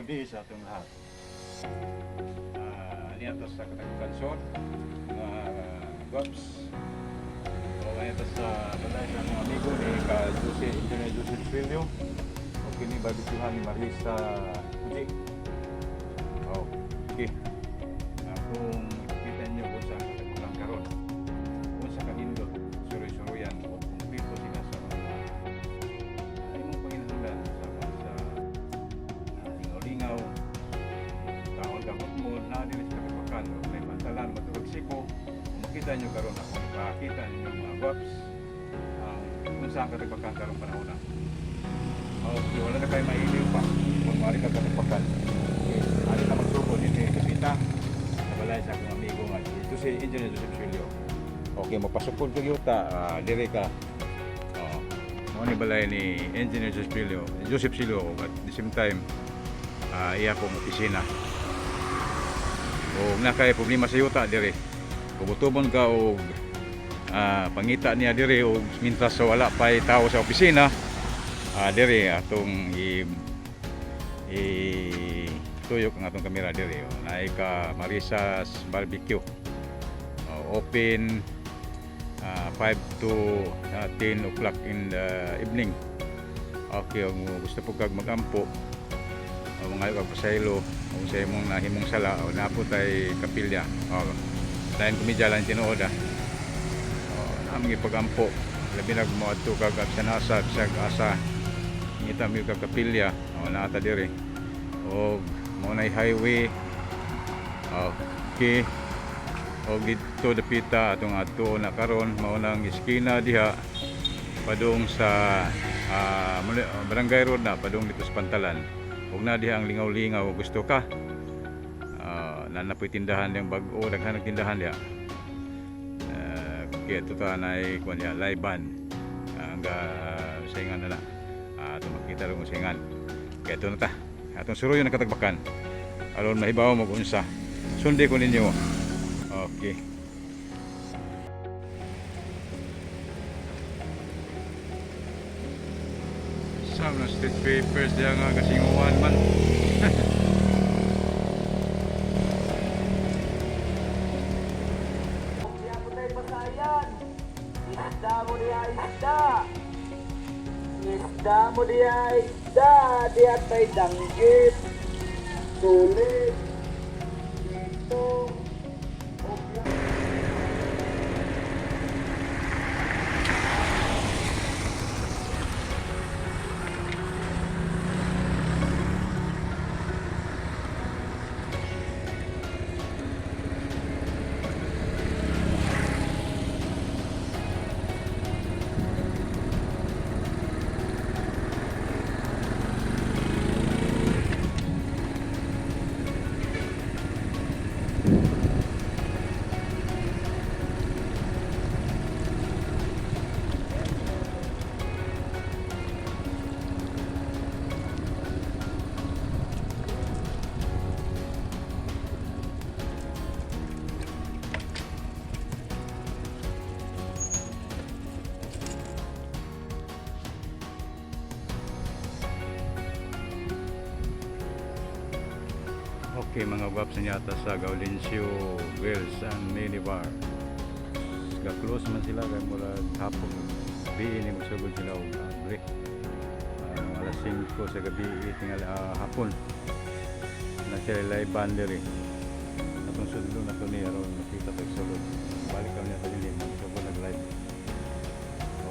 Gabi sa atong lahat. Niya to sa Katagkansor, mga guwaps. O niya to sa balay sa mga amigo ni ka Jose, Engineer Jose Trillo. O kini barbecuehan ni Marlisa Puji. Okay. Kung ipakita niyo kung sa Katagkansor karon, kung sa kanindot, suroy-suroyan, o kumpleto sila sa mga imong panginahanglan sa lingaw-lingaw, taon gamot mo na diri sa Katagbakan o may pantalan matugag siko. Kung makita nyo karon, ako ipakita ninyo, mga guwaps, ang kung saan Katagbakan karong panahon na. Okay, wala na kayo mailiw pa kung mari ka Katagbakan. Okay, ali na magsugod dito sa sa balay sa akong amigo nga ito si Engineer Joseph Silio. Okay, mapasukod kag yuta, diri ka. Oh, mao ni balay ni Engineer Joseph Silio, Joseph Silio, at the same time iya akong opisina. O na kay problema sa yuta diri. Kubutubon ka og pangita niya diri og mintras sa wala pa tao sa opisina, diri atong i tuyok ang atong kamera diri. O, naay ka Marisa's Barbecue. O, open 5 to 10 o'clock in the evening. Okay, kung gusto po kag magampo o mga kag pasaylo o sa imong nahimong sala o naa po tay kapilya. O, lain komedya lang tinuod ah. O, naa pagampo, labi nag moadto kag absanasa, bisag asa, ngita mo kag kapilya o naa ta diri. O mao nay highway. Okay. O didto dapita atong adto na karon, mao nang iskina diha padung sa barangay road na padung dito sa Pantalan. Ug na diha ang lingaw-lingaw, gusto ka na po'y tindahan diyang bag-o, daghan ang tindahan diha. Kaya ito ta nay kuan diha, live band. Hangga singan na na ato makita ro kung singan. Kaya ito na ta atong suruyon ang Katagbakan aron mahibaw mo kung unsa. Sundi ko ninyo. Okay. Sa mga street papers diya nga kasinguan man. Diya po tayo pasayan. Isda mo diya, isda. Isda mo diya, isda. Diya tayo danggit. Tulit. Dito. Obya. Okay, mga guwaps, yata sa Gaudencio Grills and Mini Bar. Ga-close man sila kay murag hapon gabi ni magsugod sila og break. Alas 5 sa gabi tingal hapon. Na sila live band diri. Atong sudlo na to ni aron makita tag sulod. Balik kami sa dilim magsugod nag live.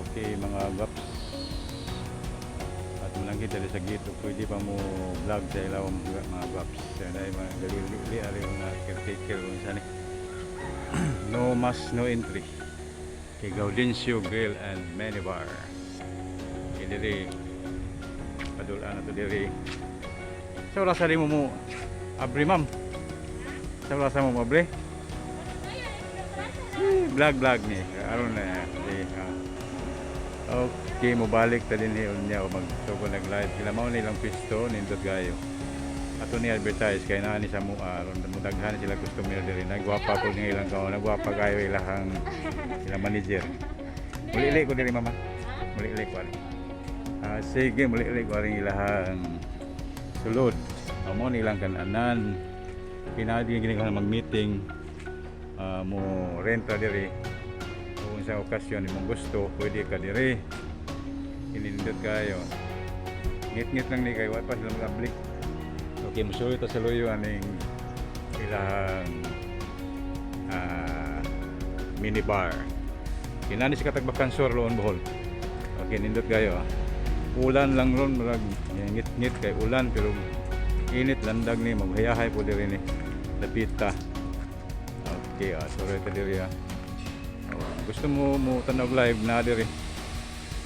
Okay, mga guwaps, at malangit diri sa gate, pwede pa mo vlog sa ilawom, mga guwaps. Kaya dahil mga galili ari mga caretaker kung saan eh. No mask, no entry kay Gaudencio Grill and Mini Bar. Kay diri padulaan na to diri sa wala sa mo mo abri, ma'am, sa wala sa mo mo abri. Eh, vlog vlog ni aron na di, ah. Okay, mo balik ta din unya o magsugod nag live sila. Mao nilang pisto, nindot gayo. Ato ni advertise kay naa ni sa mua aron mudaghan sila customer diri. Nagwapa po nga ilang kao, nagwapa kayo ilahang ilang manager. Muli ko diri, mama. Muli ko ari. Ah, sige, muli ko ari ilahang sulod. Amo nilang kananan. Kinahanglan gini ka mag-meeting, mo renta diri. Kung sa okasyon imong gusto, pwede ka diri. Inindot kayo. Ngit-ngit lang ni kay wa pa sila mag-ablik. Okay, musuyo ta sa luyo aning ilang minibar. Kinani si Katagbakan Sur, Loon, Bohol. Okay, nindot kayo ah. Ulan lang ron, murag ngit-ngit kay ulan pero init landag ni maghayahay po diri ni dapita. Okay, sorry ta diri ah. Oh, gusto mo mo tanaw live na diri.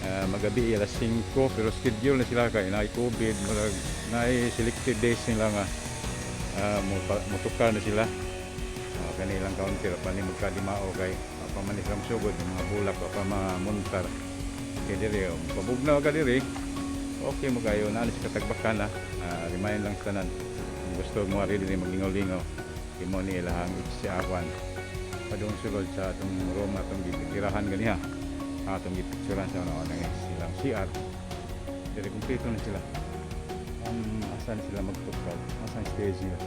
Magabi alas 5 pero schedule na sila kay naay COVID, murag naay selected days nila nga motukar na sila. Kanilang counter pa ni magkalimao kay pa man sila sugod ng mga bulak pa mamuntar. Okay diri oh, pabugnaw ka diri. Okay mo kayo na sa Katagbakan na. Remind lang sa tanan. Kung gusto mo ari diri maglingaw-lingaw, imo ni ilahang HCR1. Padung sulod sa atong room atong gitirahan ganiha. Atong gipicturan sa una ng silang CR. Diri kumpleto na sila. Asan sila magtukad? Asan stage nila?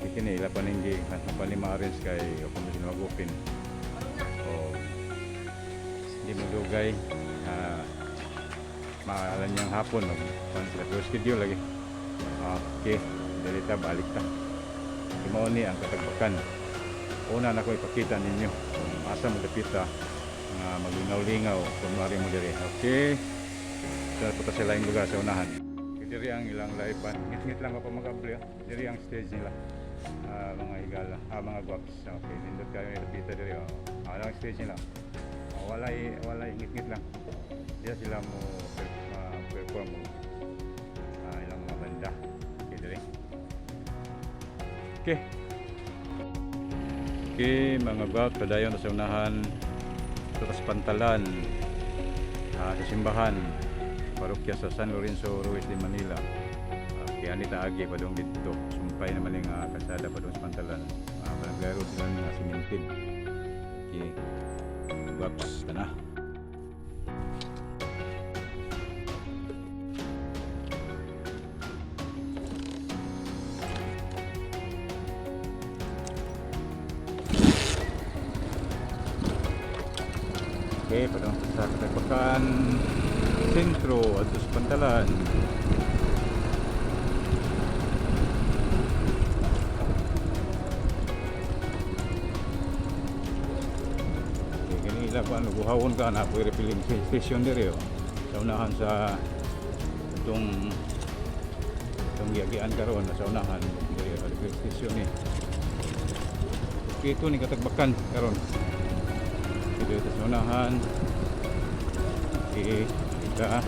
Kini ila paninggi pa ni ma-arrange kay kung sila mag-open. O hindi mo dugay, maalan niyang hapon mag pan sila pero schedule lagi. Okay, dali ta balik ta. Mao ni ang Katagbakan. Una na ko ipakita ninyo kung asa mo dapita nga maglingaw-lingaw kung mari mo diri. Okay. Sa punta sa laing lugar sa unahan. Okay, diri ang ilang live band. Ngit-ngit lang ako mag-abli. Diri ang stage nila. Mga higala, mga guwaps. Okay, nindot kayo ni dapita diri. Oh. Ang stage nila. Walay walay ngit-ngit lang. Diya sila mo perform mo ilang mga banda. Okay, diri. Okay. Okay, mga guwap, padayon na sa unahan sa Pantalan, sa simbahan, parokya sa San Lorenzo Ruiz de Manila. Okay, ani ta agi padung didto. Sumpay naman yung kalsada padung sa Pantalan. Barangay road sila nga cemented. Okay. Guwaps, tana. Okay, padung sa Katagbakan Sentro at sa Pantalan. Okay, kanila pa ano, buhawon ka na, pwede refilling station dire oh. Sa unahan sa itong itong giagian karon sa unahan dire refilling station ni. Okay, ito ni Katagbakan karon. Dito sa unahan. Okay, ika.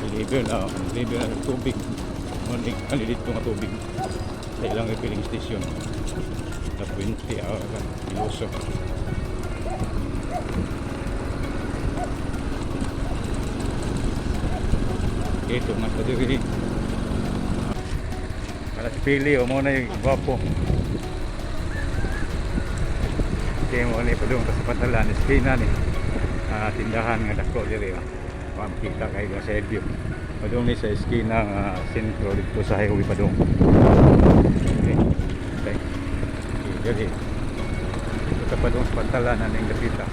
Deliver na, deliver na ng tubig. Ngunit dito nga tubig sa ilang refilling station. Sa Puente, Iloso. Okay, ito nga sa diri. Para si Pili, o mo na yung gwapo. Okay, mo ni padung sa Pantalan, esquina ni. Tindahan nga dako diri oh. Wa makita kay sa side view. Padung ni sa esquina nga sentro dito sa highway padung. Okay. Okay. Okay, diri. Ito padung sa Pantalan aning dapita.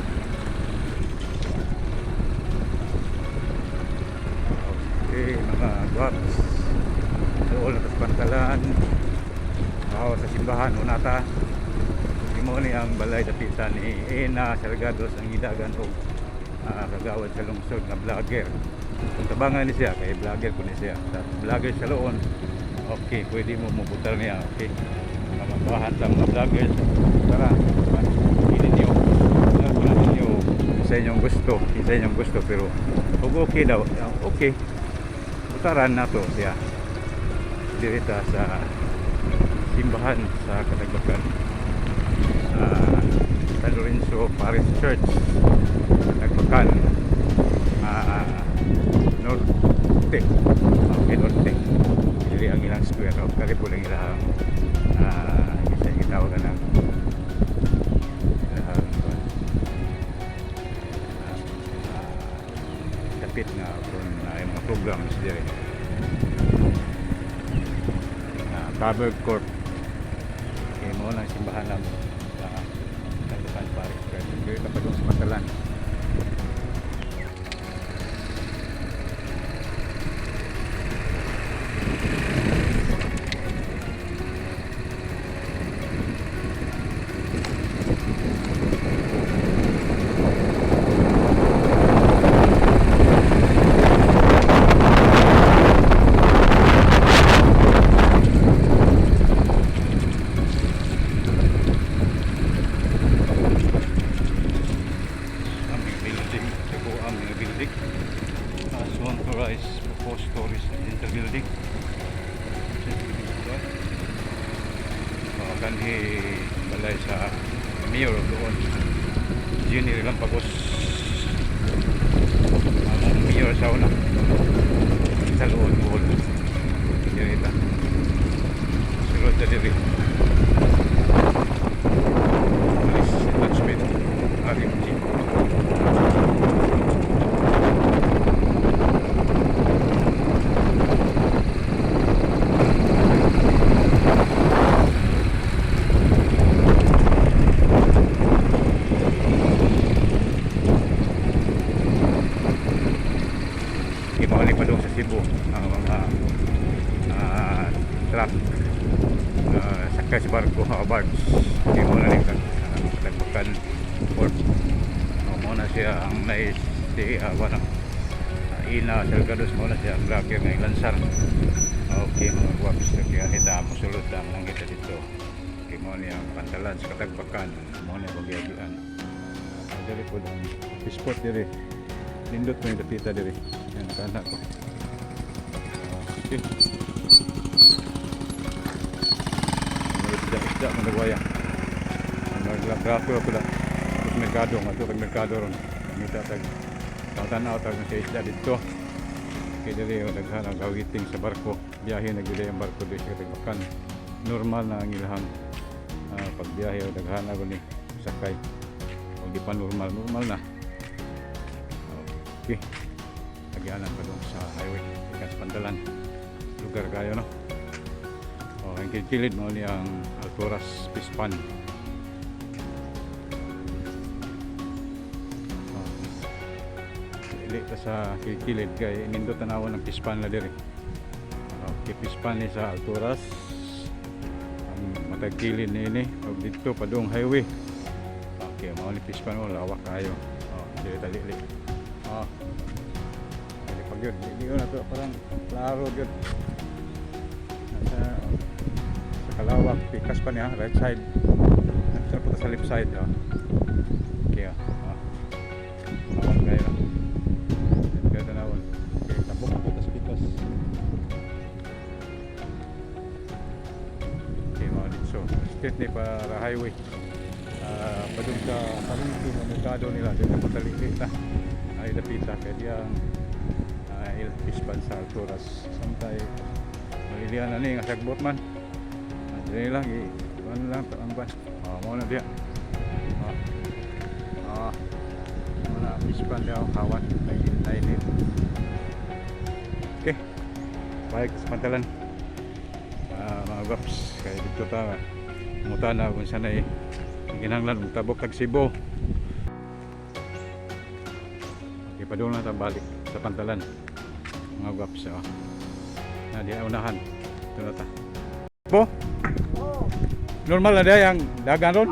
Okay, mga guwaps. Doon na sa Pantalan. Oh, sa simbahan una ta. Imo ni ang balay dapita ni Ena Salgados, ang hidagan og kagawad sa lungsod nga vlogger. Kung tabangan ni siya kay vlogger ko ni siya. Sa vlogger sa Loon. Okay, pwede mo mubutar niya. Okay. Mga mabahan sa mga vloggers. Tara, pili niyo. Tara ninyo sa inyong gusto, sa inyong gusto pero kung okay daw, okay. Butaran na to siya. Dirita sa simbahan sa Katagbakan. San Lorenzo Parish Church, Katagbakan, Norte. Okay, Norte. Dili ang ilang square o karipo lang ilang isa gitawagan ng ilang dapit nga kung yung mga programs dire. Covered court. Okay, mao lang simbahan namo sa Tagbakan Parish Church. Diri ta padung sa Pantalan. Ang mga building, ito ang mga building. As one rise, 4 stories residential building. Mga kanhi balay sa mayor doon. Junior Lampagos. Ang mayor sa una. Sa luod, buhol. Diri ta. Sulod ta diri. Police Detachment RMG. Ibalik pa doon sa Cebu ang mga truck, sakay sa barko, barge. Hindi mo na rin Tagbakan port. Mo na siya ang nais si wala Ina Salgados, mo na siya ang rocker ng lansar. Okay, mga guwaps, kaya kita musulod lang lang kita dito. Okay, mo niya ang pantalan sa Katagbakan, mo na ang giyagian. Dili po ang spot diri, nindot mo yung dapita diri yan, kana ko. Okay, mga isda isda mga nagwaya, naglabrato ako da tapos merkado nga tag merkado ron, ngita tag tanaw tag sa isda dito. Kay diri, oh, daghan ang gawiting sa barko, biyahe na gyud ang barko diri sa Katagbakan. Normal na ang ilahang pagbiyahe, oh, daghan na ni sakay o di pa normal, normal na. Okay, agyanan pa doon sa highway ikan sa Pantalan, lugar kayo, no? O ang kilid mo ni ang Alturas Pispan. O, dili pa sa kilid kay nindot tanawan ng Pispan na diri. Okay, Pispan ni sa Alturas ang matag kilid niini og didto padung highway. Okay, mao ni Pispan mo, lawak kayo. Oh, dili talili. Oh. Dili pa gyud. Dili na to, parang klaro gyud. Nasa sa kalawak, pikas pa niya, right side. Nasa punta sa left side, oh. Okay, oh. Oh. Lawak kayo. Dili kayo tanawon. Okay, tabok po sa pikas. Okay, mga ditso. Street ni para highway. Padung sa palengke ng merkado nila dito, patalili na ay dapita kaya diyang ilpispan sa Alturas samtay malilian na ni nga sagbot man. Dili lang i ano lang ang ban, oh, mo na diya, oh, oh, mo na pispan diya ang kawan ay nainit. Okay, balik sa Pantalan, mga guwaps, kay dito ta muta na kung saan ay kinahanglan og tabok tag Cebu. Okay, padung na ta balik sa Pantalan. Mga guwaps, oh. Na di unahan. Ito na ta. Po? Normal na diay ang dagan ron.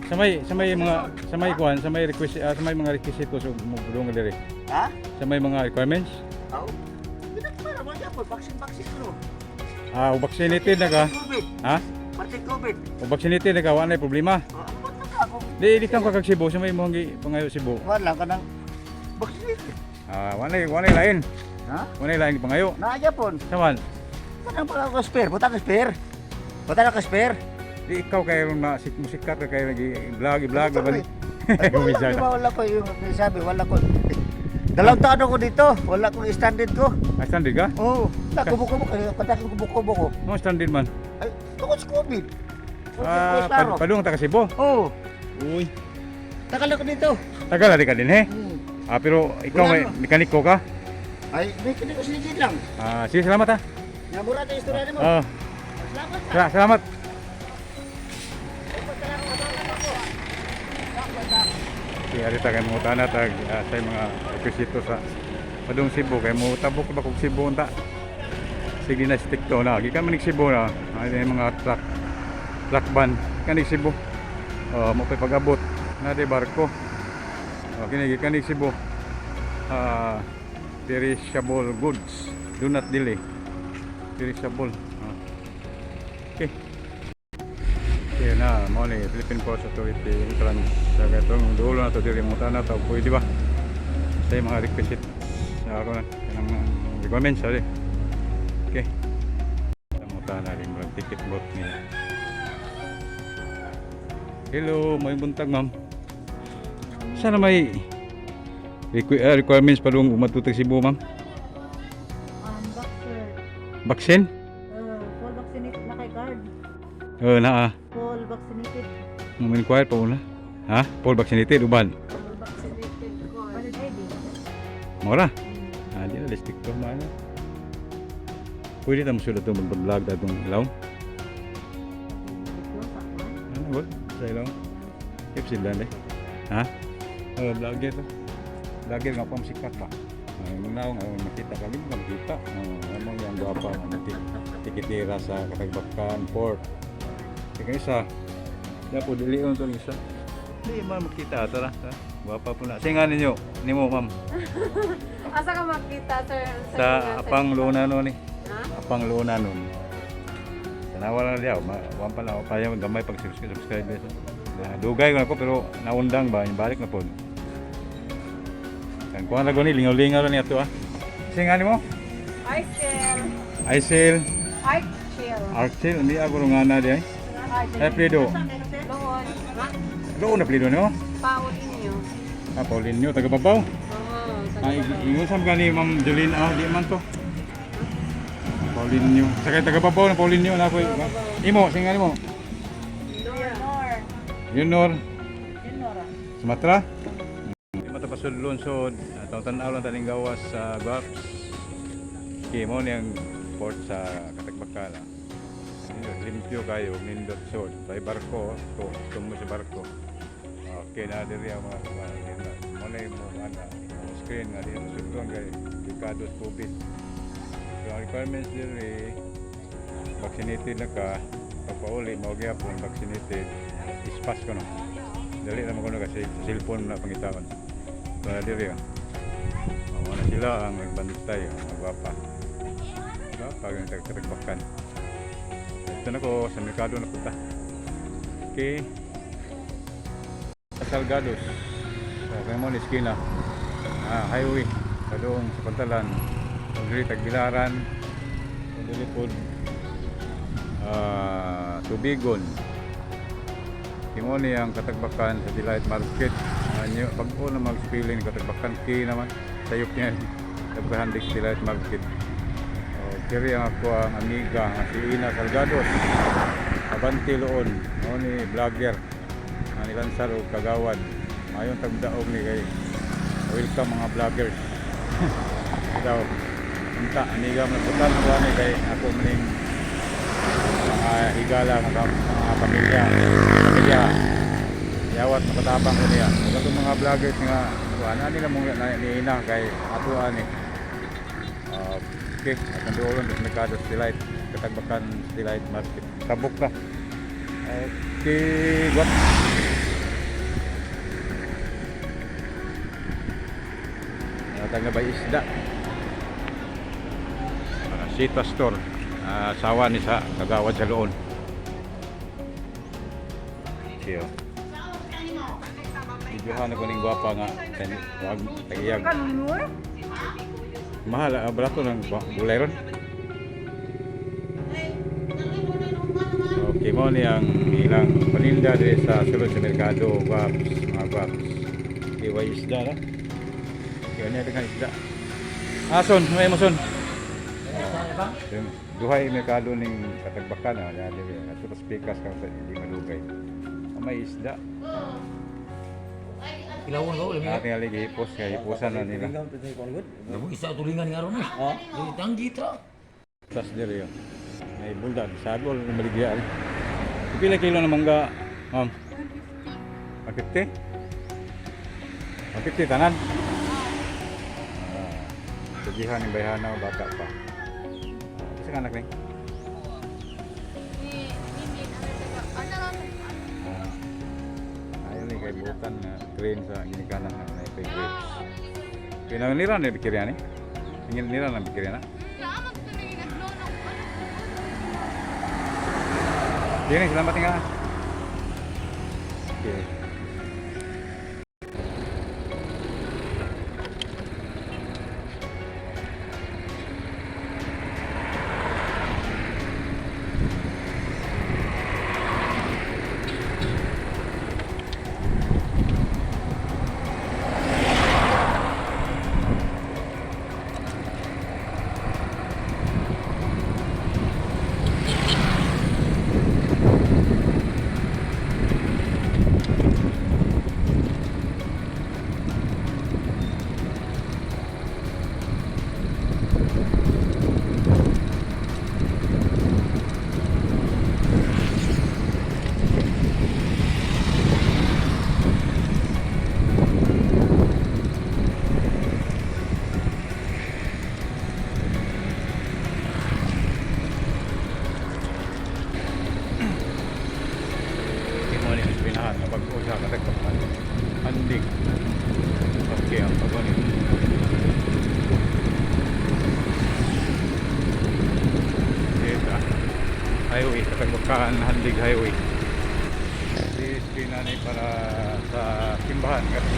Sa may mga sa may kuan, sa may request, sa may mga requisitos og mo diri. Ha? Sa may mga requirements. Oo. Pinagpara mo siya po, vaccine ko. O vaccinated na ka? COVID. Ha? Parte COVID. O vaccinated na ka, wala na problema. Oh, ang ba't na ako? Di kang kakag Cebu sa may imong pangayo Cebu. Wala ka ng vaccinated. Wala lain. Ha? Wala lain pangayo. Naaya po. Saman. Kanang pala ako spare. Buta ka spare. Buta ka spare. Di ikaw kayo na sik musikat ka kayo nag vlog i-vlog ba ni? Ay, wala, Minsan. di ba, wala ko yung sabi, wala ko. 2 taon ako dito, wala kong standard ko. Ah, standard ka? Oo, oh, kubo-kubo, kaya kubo-kubo ko. No, standard man. Ay, tungkol sa COVID. Ah, padung ta ka Cebu. Oo, Uy. tagal ako dito. Tagal na di ka din he. Ah, pero ikaw Wala may no. mekaniko ka? Ay, may kini ko sinigid lang. Ah, sige, salamat ah. Namura tayo istorya nimo. Ah, Salamat ka. salamat. Okay, ari ta kay mga tana tag sa mga requisito sa padung Cebu kay mo tabok ba kog Cebu unta. Sige na stick to na. Gikan man nig Cebu na. Ay mga truck truck van kan nig Cebu. Oh, mo pay pag-abot na di barko. Oh, kini gikan nig Cebu. Ah, perishable goods. Do not delay. Perishable. Ah. Okay. Okay na, mo ni Philippine Ports Authority entrance sa katong dulo na to diri mo na to pwede ba? Sa yung mga requisite sa ako na kanang requirements, sorry. Okay. Mo na rin mga ticket booth nila. Hello, may buntag, ma'am. Sana may requirements pa doon umatutag Cebu, ma'am? Boxer. Vaccine? Full vaccinated na kay guard. Oo, naa. Full vaccinated. Mo inquire pa una. Ha? Full vaccinated uban. Full vaccinated ko. Valid ID. Mora. Ah, di na listik to man. Pwede ta mosulod to mag-vlog datong ilaw. Ano ba? Sa ilaw. Keep sila eh. Ha? Oh, vlogger to. Vlogger nga pa sikat ba? Ay, mong naong ay makita ka di mo ka makita. Oh, among yang gwapa nga tikitira sa Katagbakan Port. Ika isa. Dapo dili on to isa. Di man makita tara. Tara. Gwapa po na. Singa ninyo nimo, ma'am. Asa ka makita, sir? Sa apang luna no ni. Ha? Apang luna nun. Tanawa lang diya, wan pa na pa yung gamay pag subscribe subscribe sa. Na dugay ko na ko pero naundang ba, balik na pod. Kan kuan ra ni lingaw-lingaw ra ni ato ah. Singa nimo? Archel. Aisel, Archel. Archel, hindi ako nga na di ay. Ay plido. Doon. Doon na plido no? Paulinho. Ah, Paulinho, taga Babaw. Oo. Ay, ingusam ka ni Ma'am Jolene, ah, di man to. Paulinho. Sakay taga Babaw na Paulinho na ako. Imo, singa nimo. Leonor. Leonor. Leonora. Sumatra? Di matapasudlon so atong tan-aw lang taning gawas sa Guaps. Okay, mo niyang port sa Katagbakan. Ah. Limpyo kayo, nindot sod. May barko, to, tumo sa barko. Okay na diri ang mga kuwan. Mo na yung mga ana, screen nga diri sudlon kay delikado sa COVID. So ang requirements diri, vaccinated na ka, pagpauli mao gyapon vaccinated, ispas ko no. Dali naman ko na kasi sa cellphone na pangitaon. So diri ah. Mao na sila ang nagbantay, ang mga gwapa. Gwapa yung tagtagbakan. Ito na ko sa merkado na punta. Okay. Salgados. Sa kaya mo ni Esquina. Ah, highway. Sa doon sa Pantalan. Diri Tagbilaran. Diri pod Tubigon. Timo ni ang Katagbakan sa Delight Market. Anyo pag-o na mag-spelling Katagbakan K naman. Sayop niya. Tagbahan dik Delight Market. O, kiri ang ako ang amiga nga si Ina Salgados. Abante Loon, mo ni vlogger. Nga nilansar og kagawad. Mayon tagdaog ni kay welcome mga vloggers. Daw. Unta amiga man putan ako ani kay ako maning mga higala mga, mga pamilya pamilya yawat makatabang ko niya ug atong mga vloggers nga wala nila mong na, ni Ina kay ato ani. Okay, at ang duolon sa Mercado Delight Katagbakan Delight Market tabok na. Okay, what Natag na ba isda? Sita Store. Ah, sawa ni sa kagawad sa loon. Okay, oh. Videohan ako ning gwapa nga wag tagiyag. Mahal ah, barato ng gulay ron. Okay, mo ni ang ilang paninda diri sa sulod sa merkado, guwaps, mga guwaps. Okay, way isda na. Okay, ano yung isda? Ah, son, may mo son. Duhay merkado ning Katagbakan ah, dili ato tas pikas ka sa hindi malugay. Ah, may isda. Ilawon ko lami. Ah, tingali gihipos kay hipusan na nila. Damo isa tulingan nga ron eh. Di tanggit ra. Tas diri yo. May buldag sagol ng baligya. Pila kilo na mangga, ma'am? 150. 150 tanan. Ah, Sugihan ng bayhana bata pa. Isa ka anak ning? Ah. Ayun ni kay butan na train sa ginikanan na may pay grapes. Pinangira ni bikirian ni. Ngira na bikirian na. Dini, salamat nga. Okay. Mo ni ang pinahan na pag-usa ka tagpapan. Andig. Okay, ang pagoni. Dito. Highway, Katagbakan, Handig Highway. This ni para sa simbahan. Kasi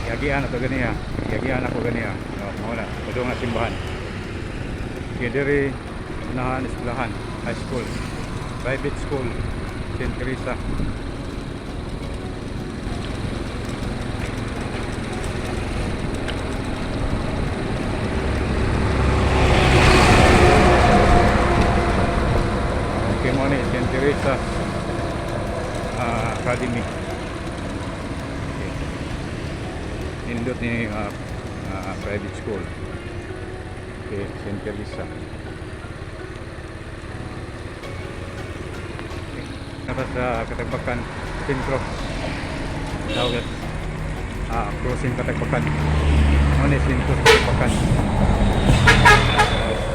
yagian na to ganiya. Yagian ako ganiya. No, mao na. Padung nga simbahan. Kaya diri unahan eskwelahan, high school, private school, St. Teresa. Okay mo ni St. Teresa Academy. Okay. Nindot ni private school. Okay, St. Teresa. Okay. Nasa sa Katagbakan Sentro. Tawag crossing Katagbakan. Ano ni Sentro sa Katagbakan.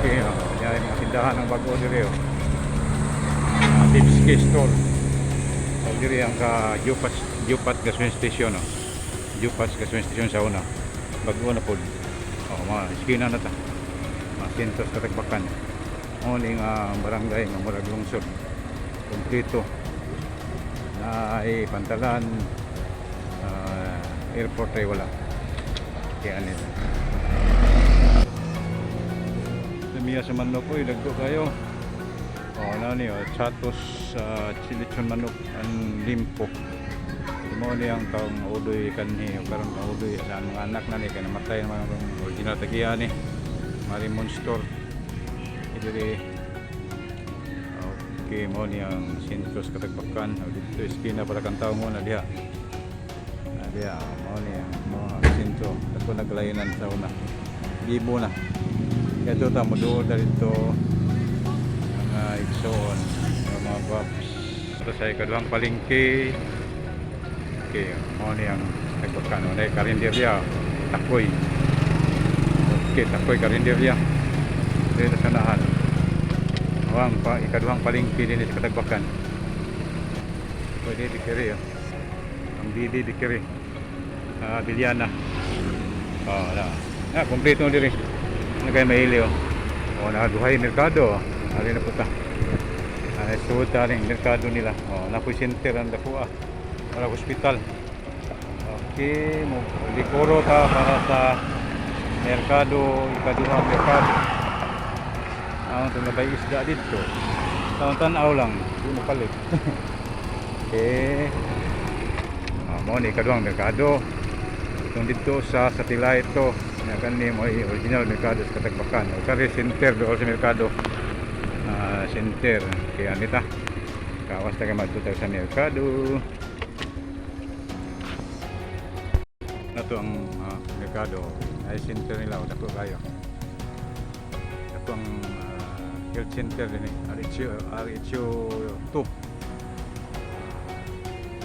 Okay, yan yung mga tindahan ng bago diri oh. Tipsky store. So, diri ang ka Jupat Jupat gasoline station oh. Jupat gasoline station sa una. Bago na pod. Oh, mga iskina na ta. Mga sentro sa Katagbakan. Mo ni nga barangay nga murag lungsod. Kompleto. Na ay pantalan, airport ay wala. Kaya nila. Lumiya sa manok oy, dagko kayo. Oh, ano niyo, chatos sa chilichon manok ang limpo. Mo ni ang taong udoy kanhi o karon ang udoy sa mga anak na ni kay namatay ang mga original tagiya ni Marimon Store. Diri. Okay, mo ni ang sentro sa Katagbakan. O dito iskina para kang tao mo na diha. Na diha, mo ni ang mga sentro. Ako naglayinan sa una. Bibo na. Kaya ito ta mo doon dito mga igsoon, mga guwaps. Ito sa ikaduhang palengke. Okay, mo ni ang Katagbakan. O, na karinderya, takoy. Okay, takoy karinderya. Dito sa nahan. Ang pa, ikaduhang palengke din sa Katagbakan. Pwede dikiri oh. Ang BD dikiri. Bilyana. Oh, na. Na, kompleto na diri. Ano kayo mahili oh. Oh, nakaduhay merkado. Oh. Ari na puta. Ay, suod ta ring merkado nila. Oh, napoy center ang dako ah. Para hospital. Okay, mo likoro ta para sa merkado, ikaduhang merkado. Ang tunabay isda dito. Taon tanaw lang, di mo palit. Okay. Mo ni ikaduhang merkado. Itong dito sa satellite to. Nya kani mo ay original merkado sa Katagbakan. O kari center doon sa merkado. Center kaya nita. Kawas ta kay madto tayo sa merkado. Kompleto ang merkado. Ay center nila, o dako kayo. Dako ang health center din eh. RHU, RHU 2.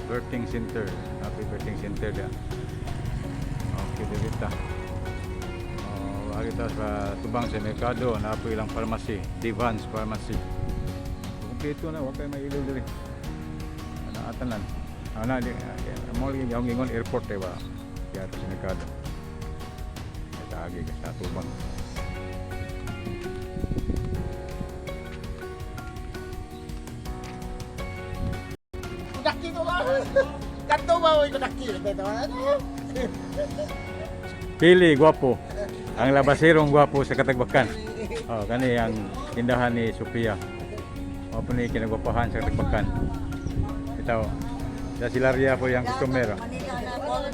Birthing center. Happy birthing center diya. Okay, diri ta. Oh, ari ta sa tubang sa merkado, naa po ilang pharmacy, Divans Pharmacy. Kompleto na, wa kay may ilaw diri. Ana atanan. Ana di mo lagi yung ingon airport eh ba. Kaya sa merkado. Taagi ka sa tubang. Kudaki to ba? Kanto ba oy kudaki dito? Ano? Pili gwapo. Ang labaserong gwapo sa Katagbakan. Oh, kani ang tindahan ni Sophia. Mao po ni kinagwapahan sa Katagbakan. Ito. Sa silarya po yung customer. Manila na call.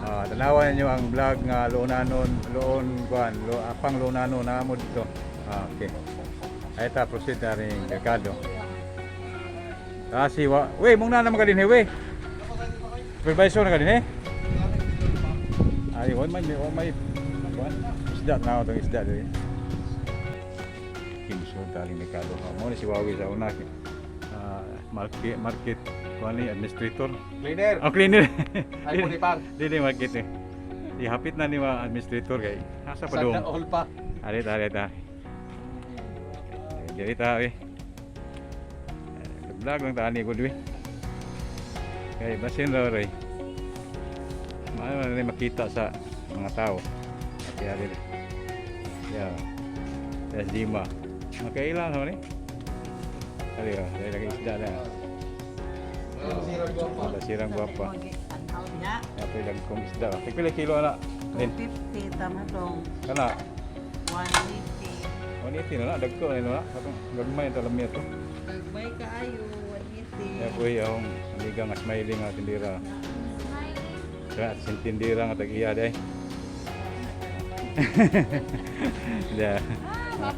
Ah, tanawan ninyo ang vlog nga loonanon, loon kuan, lo apang loonanon na mo dito. Ah, okay. Ay ta proceed na rin merkado. Kasi wa, we mong na naman ka din eh, we. Supervisor na ka din eh. Ay, wa may kuan. Isda na itong isda diri. Kimso daling merkado. Ah, mo ni si Wawi sa una. Ah, market market kuan ni administrator. Cleaner. Oh, cleaner. Ay, punipan. Dili market eh. Ihapit na ni mga administrator kay. Asa pa dong? Sana all pa. Ari ta, ari ta. Dili ta eh. Vlog lang ta ani ko dwi. Kay basin raw ray. Maano na rin makita sa mga tao. Kaya dili. Yeah. Tas Dima. Makailan ho ni? Ari oh, dahil lagi isda na. Sirang guwapa. Tanaw niya. Apoy lang kong isda. Tigpila kilo ana. Lin. 250 tama tong Kana 180. 180 na na dagko na na. Katong gagmay ang talamya to. Gagmay kaayo 180. Kaya po yung amiga nga smiling nga tindira. Kaya at sin tindira nga tag-iya day. Da.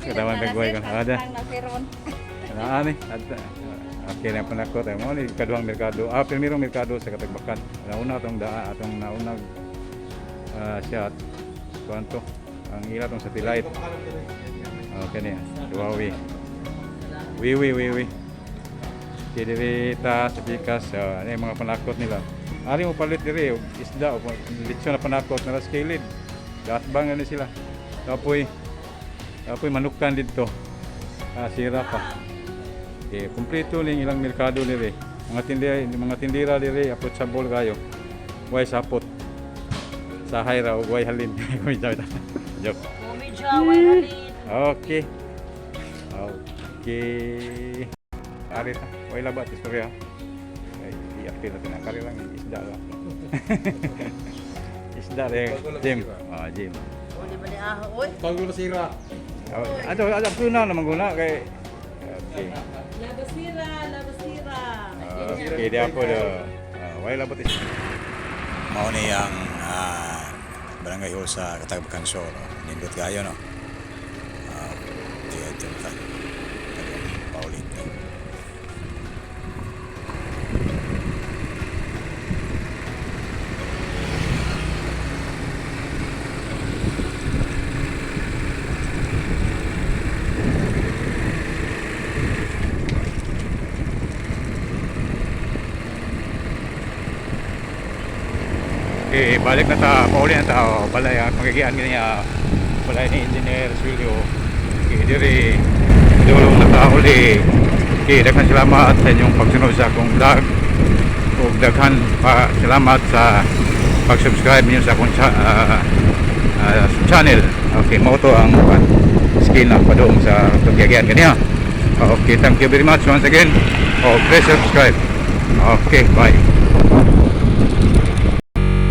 Kataman tagway ko. Ada. Ana ani. At okay na panakot ay mo ni kaduhang merkado. Ah, primerong merkado sa Katagbakan. Nauna atong daa atong naunag siya at kuanto ang ila tong satellite. Okay niya. Duwawi. Wiwi wiwi. Kaya ta sa pikas, ano yung mga panakot nila. Ari mo palit diri, og isda, o lechon na panakot na ras kilid. Gatbang ano sila. Tapoy, tapoy manukan dito. Ah, sira pa. Okay, kumpleto ning ilang merkado diri. Mga tindira diri apot sa bol kayo. Way sapot. Sahay ra og way halin. Joke. Okay. Okay. Ari ta. Way labat istorya. Ay, i-appeal natin na. Kari lang isda lang. Isda rin. Jim. Ah, Jim. Uli ba ni aho oy? Bago nasira. Oh, ato, ato, kuna naman guna kay. Okay. Labasira, labasira. Okay, di ako do. Ah, way labat is. Mao ni ang barangay hall sa Katagbakan Sur. No? Nindot kayo, no? Kaya ito na tayo. Paulit. No? Okay, balik na ta, pauli na ta, oh, balay, magigian niya, balay ni Engineer Suelio. Okay, diri, dulong na ta uli. Okay, daghan salamat sa inyong pagsunod sa akong vlog. Ug daghan pa salamat sa pag-subscribe niyo sa akong channel. Okay, mao to ang skin na padung sa atong gigian kaniya. Okay, thank you very much once again. Oh, please subscribe. Okay, bye.